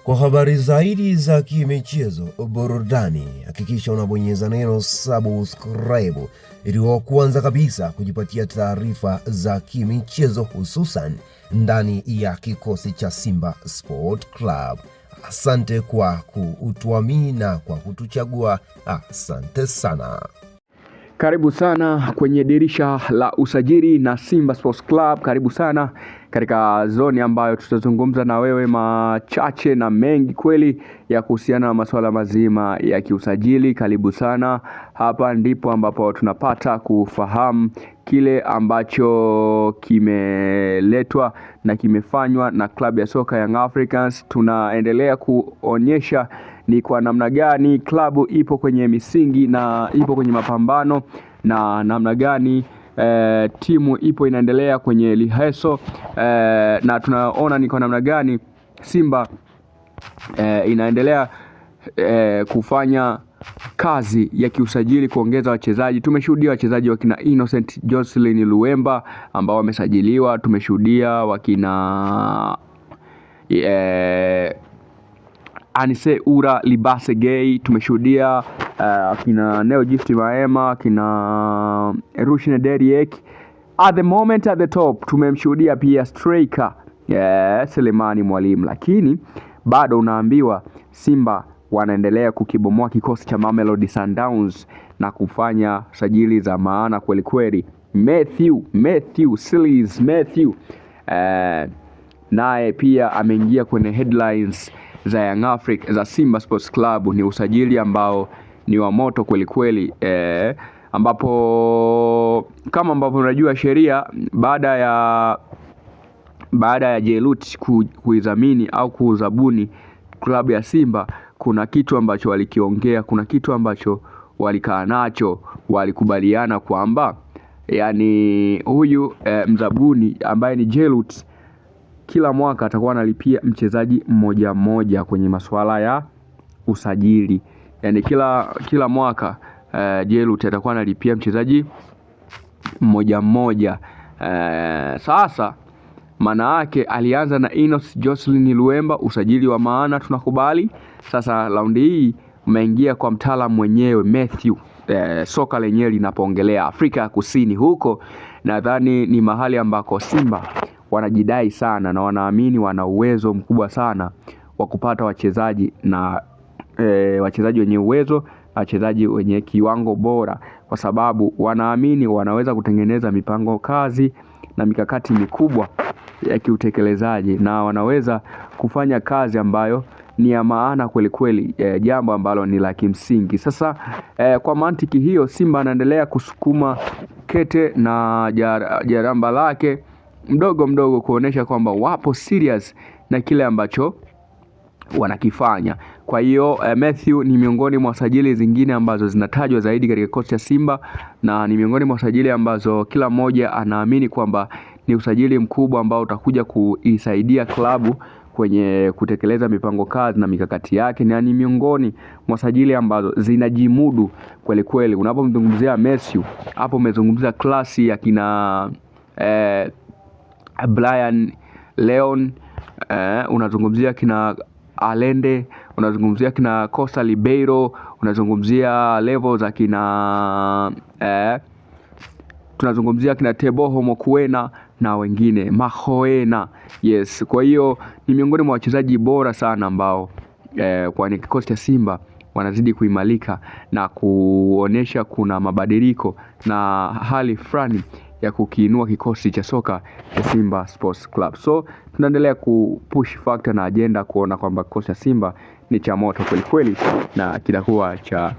Kwa habari zaidi za kimichezo, burudani, hakikisha unabonyeza neno subscribe ili wa kwanza kabisa kujipatia taarifa za kimichezo, hususan ndani ya kikosi cha Simba Sport Club. Asante kwa kutuamini na kwa kutuchagua. Asante sana. Karibu sana kwenye dirisha la usajili na Simba Sports Club. Karibu sana katika zoni ambayo tutazungumza na wewe machache na mengi kweli ya kuhusiana na masuala mazima ya kiusajili. Karibu sana, hapa ndipo ambapo tunapata kufahamu kile ambacho kimeletwa na kimefanywa na klabu ya soka Young Africans. Tunaendelea kuonyesha ni kwa namna gani klabu ipo kwenye misingi na ipo kwenye mapambano na namna gani timu ipo inaendelea kwenye liheso na tunaona ni kwa namna gani Simba inaendelea kufanya kazi ya kiusajili kuongeza wachezaji. Tumeshuhudia wachezaji wakina Innocent Jocelyn Luemba ambao wamesajiliwa, tumeshuhudia wakina Anise Ura Libase Gay, tumeshuhudia akina Neo Gift Maema, akina Rushine Deriek. At the moment at the top tumemshuhudia pia striker Selemani Mwalimu, lakini bado unaambiwa Simba wanaendelea kukibomoa kikosi cha Mamelodi Sundowns na kufanya sajili za maana kweli kweli. Matthew Silis Matthew naye pia ameingia kwenye headlines za Young Africa za Simba Sports Club. Ni usajili ambao ni wa moto kweli kweli, ambapo kama ambavyo unajua sheria baada ya Jelut kuidhamini au kuuzabuni klabu ya Simba, kuna kitu ambacho walikiongea, kuna kitu ambacho walikaa nacho, walikubaliana kwamba yani huyu mzabuni ambaye ni Jelut kila mwaka atakuwa analipia mchezaji mmoja mmoja kwenye masuala ya usajili. Yani kila mwaka Jelut atakuwa analipia mchezaji mmoja mmoja. Sasa maana yake alianza na Enos Jocelyn Luemba, usajili wa maana tunakubali. Sasa raundi hii umeingia kwa mtaalamu mwenyewe Matthew. Soka lenyewe linapoongelea Afrika ya Kusini huko, nadhani ni mahali ambako Simba wanajidai sana na wanaamini wana uwezo mkubwa sana wa kupata wachezaji na wachezaji wenye uwezo, wachezaji wenye kiwango bora, kwa sababu wanaamini wanaweza kutengeneza mipango kazi na mikakati mikubwa ya kiutekelezaji na wanaweza kufanya kazi ambayo ni ya maana kweli kweli, jambo ambalo ni la kimsingi. Sasa kwa mantiki hiyo, Simba anaendelea kusukuma kete na jaramba lake mdogo mdogo kuonesha kwamba wapo serious na kile ambacho wanakifanya. Kwa hiyo Matthew ni miongoni mwa sajili zingine ambazo zinatajwa zaidi katika kikosi cha Simba na ni miongoni mwa sajili ambazo kila mmoja anaamini kwamba ni usajili mkubwa ambao utakuja kuisaidia klabu kwenye kutekeleza mipango kazi na mikakati yake, na ni miongoni mwa sajili ambazo zinajimudu kweli kweli. Unapomzungumzia Matthew hapo umezungumzia klasi ya kina Brian Leon, unazungumzia kina Alende, unazungumzia kina Costa Ribeiro, unazungumzia level za kina tunazungumzia kina Teboho Mokoena na wengine Mahoena. Yes, kwa hiyo ni miongoni mwa wachezaji bora sana ambao kwenye kikosi cha Simba wanazidi kuimarika na kuonesha kuna mabadiliko na hali fulani ya kukiinua kikosi cha soka cha Simba Sports Club. So tunaendelea kupush factor na agenda kuona kwamba kikosi cha Simba ni cha moto kweli kweli na kitakuwa cha